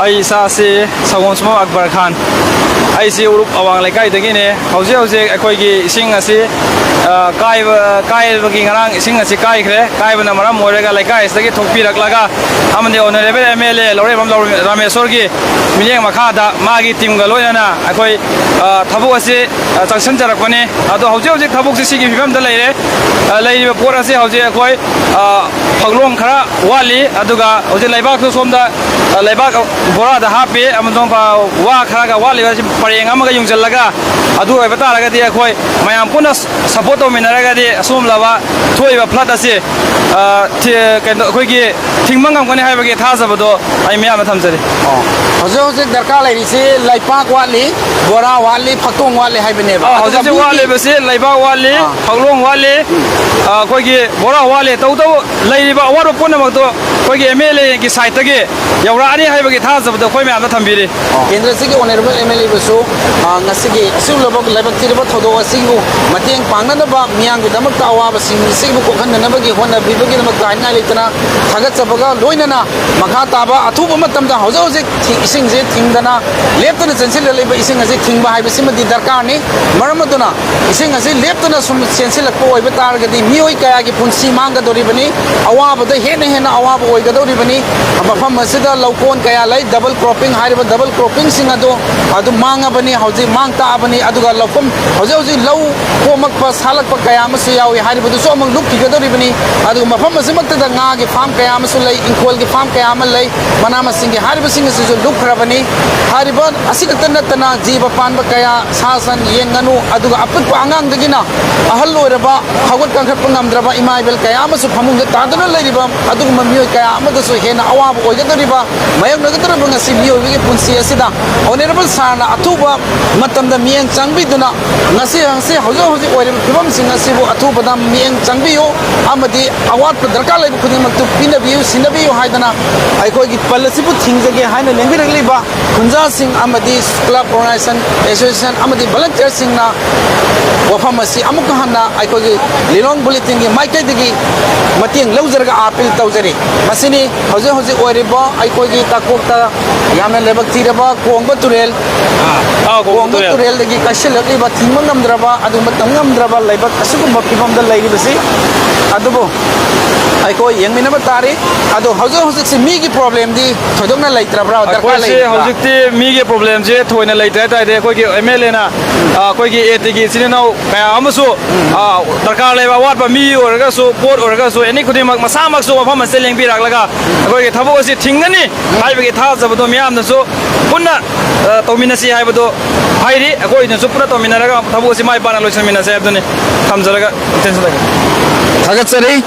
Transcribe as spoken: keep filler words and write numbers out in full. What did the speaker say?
ꯑꯩ ꯏꯁꯥꯁꯤ ꯁꯒꯣꯜꯁꯨꯃꯝ ꯑꯛꯕꯔ ꯈꯥꯟ꯫ ꯑꯩꯁꯤ ꯎꯔꯨꯞ ꯑꯋꯥꯡ ꯂꯩꯀꯥꯏꯗꯒꯤꯅꯦ꯫ ꯍꯧꯖꯤꯛ ꯍꯧꯖꯤꯛ ꯑꯩꯈꯣꯏꯒꯤ ꯏꯁꯤꯡ ꯑꯁꯤ, ꯑ, ꯀꯥꯏꯕ-, ꯀꯥꯏꯕꯒꯤ ꯉꯔꯥꯡ ꯏꯁꯤꯡ ꯑꯁꯤ ꯀꯥꯏꯈ꯭ꯔꯦ꯫ ꯀꯥꯏꯕꯅ ꯃꯔꯝ ꯑꯣꯏꯔꯒ ꯂꯩꯀꯥꯏ ꯑꯁꯤꯗꯒꯤ ꯊꯣꯛꯄꯤꯔꯛꯂꯒ ꯑꯃꯗꯤ ꯑꯣꯅꯔꯦꯕꯜ ꯑꯦꯝ ꯑꯦꯜ ꯑꯦ ꯂꯧꯔꯦꯝꯕꯝ ꯂꯧ-, ꯔꯥꯃꯦꯁꯣꯔꯒꯤ ꯃꯤꯠꯌꯦꯡ ꯃꯈꯥꯗ ꯃꯥꯒꯤ ꯇꯤꯝꯒ ꯂꯣꯏꯅꯅ ꯑꯩꯈꯣꯏ, ꯑ, ꯊꯕꯛ ꯑꯁꯤ, ꯑ, ꯆꯪꯁꯤꯟꯖꯔꯛꯄꯅꯤ꯫ ꯑꯗꯣ ꯍꯧꯖꯤꯛ ꯍꯧꯖꯤꯛ ꯊꯕꯛꯁꯤ ꯁꯤꯒꯤ ꯐꯤꯕꯝꯗ ꯂꯩꯔꯦ꯫ ꯑ, ꯂꯩꯔꯤꯕ ꯄꯣꯠ ꯑꯁꯤ ꯍꯧꯖꯤꯛ ꯑꯩꯈꯣꯏ, ꯑ, ꯐꯛꯂꯣꯡ ꯈꯔ ꯋꯥꯠꯂꯤ, ꯑꯗꯨꯒ ꯍꯧꯖꯤꯛ ꯂꯩꯕꯥꯛꯁꯨ ꯁꯣꯝꯗ, ꯑ, ꯂꯩꯕꯥꯛ ꯕꯣꯔꯥꯗ ꯍꯥꯞꯄꯤ, ꯑꯃꯁꯨꯡ ꯐ-, ꯋꯥ ꯈꯔꯒ ꯋꯥꯠꯂꯤꯕ ꯑꯁꯤ ꯄꯔꯦꯡ ꯑꯃꯒ ꯌꯨꯡꯁꯤꯜꯂꯒ, ꯑꯗꯨ ꯑꯣꯏꯕ ꯇꯥꯔꯒꯗꯤ ꯑꯩꯈꯣꯏ ꯃꯌꯥꯝ ꯄꯨꯟꯅ ꯁꯄꯣꯔꯠ ꯇꯧꯃꯤꯟꯅꯔꯒꯗꯤ ꯑꯁꯤꯒꯨꯝꯂꯕ ꯊꯣꯛꯏꯕ ꯐ꯭ꯂꯠ ꯑꯁꯤ, ꯑ, ꯊꯤ-, ꯀꯩꯅꯣ, ꯑꯩꯈꯣꯏꯒꯤ ꯊꯤꯡꯕ ꯉꯝꯒꯅꯤ ꯍꯥꯏꯕꯒꯤ ꯊꯥꯖꯕꯗꯣ ꯑꯩ ꯃꯤꯌꯥꯝꯗ ꯊꯝꯖꯔꯤ꯫ ꯑꯣ, ꯍꯧꯖꯤꯛ ꯍꯧꯖꯤꯛ ꯗꯔꯀꯥꯔ ꯂꯩꯔꯤꯁꯤ ꯂꯩꯄꯥꯛ ꯋꯥꯠꯂꯤ, ꯕꯣꯔꯥ ꯋꯥꯠꯂꯤ, ꯐꯛꯇꯣꯡ ꯋꯥꯠꯂꯤ ꯍꯥꯏꯕꯅꯦꯕ꯫ ꯑ, ꯑꯗꯨꯒ ꯍꯧꯖꯤꯛ ꯍꯧꯖꯤꯛ ꯃꯤꯒꯤ ꯋꯥꯠꯂꯤꯕꯁꯤ ꯂꯩꯕꯥꯛ ꯋꯥꯠꯂꯤ, ꯑꯥ꯫ ꯐꯛꯂꯣꯡ ꯋꯥꯠꯂꯤ, ꯑ, ꯑꯩꯈꯣꯏꯒꯤ ꯕꯣꯔꯥ ꯋꯥꯠꯂꯤ꯫ ꯇꯧꯕꯇꯕꯨ ꯂꯩꯔꯤꯕ ꯑꯋꯥꯠꯄ ꯄꯨꯝꯅꯃꯛꯇꯣ ꯑꯩꯈꯣꯏꯒꯤ ꯑꯦꯝ ꯑꯦꯜ ꯑꯦꯒꯤ ꯁꯥꯏꯠꯇꯒꯤ ꯌꯧꯔꯛꯑꯅꯤ ꯍꯥꯏꯕꯒꯤ ꯊꯥꯖꯕꯗꯣ ꯑꯩꯈꯣꯏ ꯃꯌꯥꯝꯗ ꯊꯝꯕꯤꯔꯤ꯫ ꯀꯦꯟꯗ꯭ꯔꯁꯤꯒꯤ ꯑꯣꯅꯔꯦꯕꯜ ꯑꯦꯝ ꯑꯦꯜ ꯑꯦꯕꯨꯁꯨ, ꯑ, ꯉꯁꯤꯒꯤ ꯑꯁꯤꯒꯨꯝꯂꯕ ꯂꯥꯏꯕꯛ ꯊꯤꯔꯕ ꯊꯧꯗꯣꯛ ꯑꯁꯤꯕꯨ ꯃꯇꯦꯡ ꯄꯥꯡꯅꯅꯕ, ꯃꯤꯌꯥꯝꯒꯤꯗꯃꯛꯇ ꯑꯋꯥꯕꯁꯤꯡ ꯑꯁꯤꯕꯨ ꯀꯣꯛꯍꯟꯅꯅꯕꯒꯤ ꯍꯣꯠꯅꯕꯤꯕꯒꯤꯗꯃꯛꯇ ꯍꯥꯏꯅꯤꯡꯉꯥꯏ ꯂꯩꯇꯅ ꯊꯥꯒꯠꯆꯕꯒ ꯂꯣꯏꯅꯅ, ꯃꯈꯥ ꯇꯥꯕ ꯑꯊꯨꯕ ꯃꯇꯝꯗ ꯍꯧꯖꯤꯛ ꯍꯧꯖꯤꯛ ꯊꯤ-, ꯏꯁꯤꯡꯁꯦ ꯊꯤꯡꯗꯅ ꯂꯦꯞꯇꯅ ꯆꯦꯟꯁꯤꯜꯂꯛꯂꯤꯕ ꯏꯁꯤꯡ ꯑꯁꯤ ꯊꯤꯡꯕ ꯍꯥꯏꯕꯁꯤꯃꯗꯤ ꯗꯔꯀꯥꯔꯅꯤ꯫ ꯃꯔꯝ ꯑꯗꯨꯅ ꯏꯁꯤꯡ ꯑꯁꯤ ꯂꯦꯞꯇꯅ ꯁꯨꯝ ꯆꯦꯟꯁꯤꯜꯂꯛꯄ ꯑꯣꯏꯕ ꯇꯥꯔꯒꯗꯤ ꯃꯤꯑꯣꯏ ꯀꯌꯥꯒꯤ ꯄꯨꯟꯁꯤ ꯃꯥꯡꯒꯗꯧꯔꯤꯕꯅꯤ, ꯑꯋꯥꯕꯗ ꯍꯦꯟꯅ ꯍꯦꯟꯅ ꯑꯋꯥꯕ ꯑꯣꯏꯒꯗꯧꯔꯤꯕꯅꯤ꯫ ꯃꯐꯝ ꯑꯁꯤꯗ ꯂꯧꯀꯣꯟ ꯀꯌꯥ ꯂꯩ, ꯗꯕꯜ ꯀ꯭ꯔꯣꯞꯄꯤꯡ ꯍꯥꯏꯔꯤꯕ ꯗꯕꯜ ꯀ꯭ꯔꯣꯞꯄꯤꯡꯁꯤꯡ ꯑꯗꯨ ꯑꯗꯨꯝ ꯃꯥꯡꯉꯕꯅꯤ, ꯍꯧꯖꯤꯛ ꯃꯥꯡ ꯇꯥꯛꯑꯕꯅꯤ꯫ ꯑꯗꯨꯒ ꯂꯧꯐꯝ ꯍꯧꯖꯤꯛ ꯍꯧꯖꯤꯛ ꯂꯧ ꯈꯣꯝꯃꯛꯄ, ꯁꯥꯠꯂꯛꯄ ꯀꯌꯥ ꯑꯃꯁꯨ ꯌꯥꯎꯏ, ꯍꯥꯏꯔꯤꯕꯗꯨꯁꯨ ꯑꯃꯨꯛ ꯂꯨꯞꯈꯤꯒꯗꯧꯔꯤꯕꯅꯤ꯫ ꯑꯗꯨꯒ ꯃꯐꯝ ꯑꯁꯤꯃꯛꯇꯗ ꯉꯥꯒꯤ ꯐꯥꯝ ꯀꯌꯥ ꯑꯃꯁꯨ ꯂꯩ, ꯏꯪꯈꯣꯜꯒꯤ ꯐꯥꯝ ꯀꯌꯥ ꯑꯃ ꯂꯩ, ꯃꯅꯥ ꯃꯁꯤꯡꯒꯤ ꯍꯥꯏꯔꯤꯕꯁꯤꯡ ꯑꯁꯤꯁꯨ ꯂꯨꯞꯈ꯭ꯔꯕꯅꯤ꯫ ꯍꯥꯏꯔꯤꯕ ꯑꯁꯤ ꯈꯛꯇ ꯅꯠꯇꯅ ꯖꯤꯕ ꯄꯥꯟꯕ ꯀꯌꯥ, ꯁꯥ ꯁꯟ, ꯌꯦꯟ ꯉꯥꯅꯨ, ꯑꯗꯨꯒ ꯑꯄꯤꯛꯄ ꯑꯉꯥꯡꯗꯒꯤꯅ ꯑꯍꯜ ꯑꯣꯏꯔꯕ, ꯍꯧꯒꯠ ꯀꯥꯡꯈꯠꯄ ꯉꯝꯗ꯭ꯔꯕ ꯏꯃꯥ ꯏꯕꯦꯜ ꯀꯌꯥ ꯑꯃꯁꯨ ꯐꯃꯨꯡꯗ ꯇꯥꯗꯨꯅ ꯂꯩꯔꯤꯕ ꯑꯗꯨꯒꯨꯝꯕ ꯃꯤꯑꯣꯏ ꯀꯌꯥ ꯑꯃꯗꯁꯨ ꯍꯦꯟꯅ ꯑꯋꯥꯕ ꯑꯣꯏꯒꯗꯧꯔꯤꯕ, ꯃꯥꯌꯣꯛꯅꯒꯗꯧꯔꯤꯕ ꯉꯁꯤ ꯃꯤꯑꯣꯏꯕꯒꯤ ꯄꯨꯟꯁꯤ ꯑꯁꯤꯗ ꯑꯣꯅꯔꯦꯕꯜ ꯁꯥꯔꯅ ꯑꯊꯨꯕ ꯃꯇꯝꯗ ꯃꯤꯠꯌꯦꯡ ꯆꯪꯕꯤꯗꯨꯅ ꯉꯁꯤ, ꯉꯁꯤ ꯍꯧꯖꯤꯛ ꯍꯧꯖꯤꯛ ꯑꯣꯏꯔꯤꯕ ꯐꯤꯕꯝꯁꯤꯡ ꯑꯁꯤꯕꯨ ꯑꯊꯨꯕꯗ ꯃꯤꯠꯌꯦꯡ ꯆꯪꯕꯤꯌꯨ ꯑꯃꯗꯤ ꯑꯋꯥꯠꯄ ꯗꯔꯀꯥꯔ ꯂꯩꯕ ꯈꯨꯗꯤꯡꯃꯛꯇꯨ ꯄꯤꯅꯕꯤꯌꯨ, ꯁꯤꯟꯅꯕꯤꯌꯨ ꯍꯥꯏꯗꯅ ꯑꯩꯈꯣꯏꯒꯤ ꯄꯜ ꯑꯁꯤꯕꯨ ꯊꯤꯡꯖꯒꯦ ꯍꯥꯏꯅ ꯂꯦꯡꯕꯤꯔꯛꯂꯤꯕ ꯈꯨꯟꯖꯥꯁꯤꯡ ꯑꯃꯗꯤ club organization, association ꯑꯃꯗꯤ volunteerꯁꯤꯡꯅ ꯋꯥꯐꯝ ꯑꯁꯤ ꯑꯃꯨꯛꯀ ꯍꯟꯅ ꯑꯩꯈꯣꯏꯒꯤ ꯂꯤꯂꯣꯡ bulletinꯒꯤ ꯃꯥꯏꯀꯩꯗꯒꯤ ꯃꯇꯦꯡ ꯂꯧꯖꯔꯒ appeal ꯇꯧꯖꯔꯤ꯫ ꯃꯁꯤꯅꯤ ꯍꯧꯖꯤꯛ ꯍꯧꯖꯤꯛ ꯑꯣꯏꯔꯤꯕ ꯑꯩꯈꯣꯏꯒꯤ ꯇꯥꯀꯣꯛꯇ ꯌꯥꯝꯅ ꯂꯥꯏꯕꯛ ꯊꯤꯔꯕ ꯀꯣꯡꯕ ꯇꯨꯔꯦꯜ, ꯑꯥ, ꯀꯣꯡꯕ ꯀꯣꯡꯕ ꯇꯨꯔꯦꯜ꯫ ꯇꯨꯔꯦꯜꯗꯒꯤ ꯀꯥꯏꯁꯤꯜꯂꯛꯂꯤꯕ, ꯊꯤꯡꯕ ꯉꯝꯗ꯭ꯔꯕ, ꯑꯗꯨꯒꯨꯝꯕ ꯇꯝ ꯉꯝꯗ꯭ꯔꯕ ꯂꯥꯏꯕꯛ ꯑꯁꯤꯒꯨꯝꯕ ꯐꯤꯕꯝꯗ ꯂꯩꯔꯤꯕꯁꯤ꯫ ꯑꯗꯨꯕꯨ ꯑꯩꯈꯣꯏ ꯌꯦꯡꯃꯤꯟꯅꯕ ꯇꯥꯔꯤ꯫ ꯑꯗꯣ ꯍꯧꯖꯤꯛ ꯍꯧꯖꯤꯛꯁꯤ ꯃꯤꯒꯤ problemꯗꯤ ꯊꯣꯏꯗꯣꯛꯅ ꯂꯩꯇ꯭ꯔꯕ꯭ꯔꯥ? ꯗꯔꯀꯥꯔ ꯑꯩꯈꯣꯏꯁꯦ ꯂꯩꯔꯤꯕ꯭ꯔꯥ? ꯍꯧꯖꯤꯛꯇꯤ ꯃꯤꯒꯤ problemꯁꯦ ꯊꯣꯏꯅ ꯂꯩꯇ꯭ꯔꯦ ꯍꯥꯏ ꯇꯥꯔꯗꯤ, ꯑꯩꯈꯣꯏꯒꯤ MLAꯅ, ꯑ, ꯑꯩꯈꯣꯏꯒꯤ ATꯒꯤ ꯏꯆꯤꯟ ꯏꯅꯥꯎ ꯀꯌꯥ ꯑꯃꯁꯨ, ꯑ, ꯗꯔꯀꯥꯔ ꯂꯩꯕ ꯑꯋꯥꯠꯄ ꯃꯤ ꯑꯣꯏꯔꯒꯁꯨ, ꯄꯣꯠ ꯑꯣꯏꯔꯒꯁꯨ, ꯑꯦꯅꯤ ꯈꯨꯗꯤꯡꯃꯛ ꯃꯁꯥꯃꯛꯁꯨ ꯃꯐꯝ ꯑꯁꯤꯗ ꯂꯦꯡꯕꯤꯔꯛꯂꯒ ꯑꯩꯈꯣꯏꯒꯤ ꯊꯕꯛ ꯑꯁꯤ ꯊꯤꯡꯒꯅꯤ ꯍꯥꯏꯕꯒꯤ ꯊꯥꯖꯕꯗꯣ ꯃꯤꯌꯥꯝꯅꯁꯨ ꯄꯨꯟꯅ, ꯑ, ꯇꯧꯃꯤꯟꯅꯁꯤ ꯍꯥꯏꯕꯗꯣ ꯍꯥꯏꯔꯤ꯫ ꯑꯩꯈꯣꯏꯅꯁꯨ ꯄꯨꯟꯅ ꯇꯧꯃꯤꯟꯅꯔꯒ ꯊꯕꯛ ꯑꯁꯤ ꯃꯥꯏ ꯄꯥꯛꯅ ꯂꯣꯏꯁꯤꯟꯃꯤꯟꯅꯁꯤ ꯍꯥꯏꯕꯗꯨꯅꯤ꯫ ꯊꯝꯖꯔꯒ ꯏꯇꯦꯟꯁꯤꯗꯒꯤ ꯊꯥꯒꯠꯆꯔꯤ꯫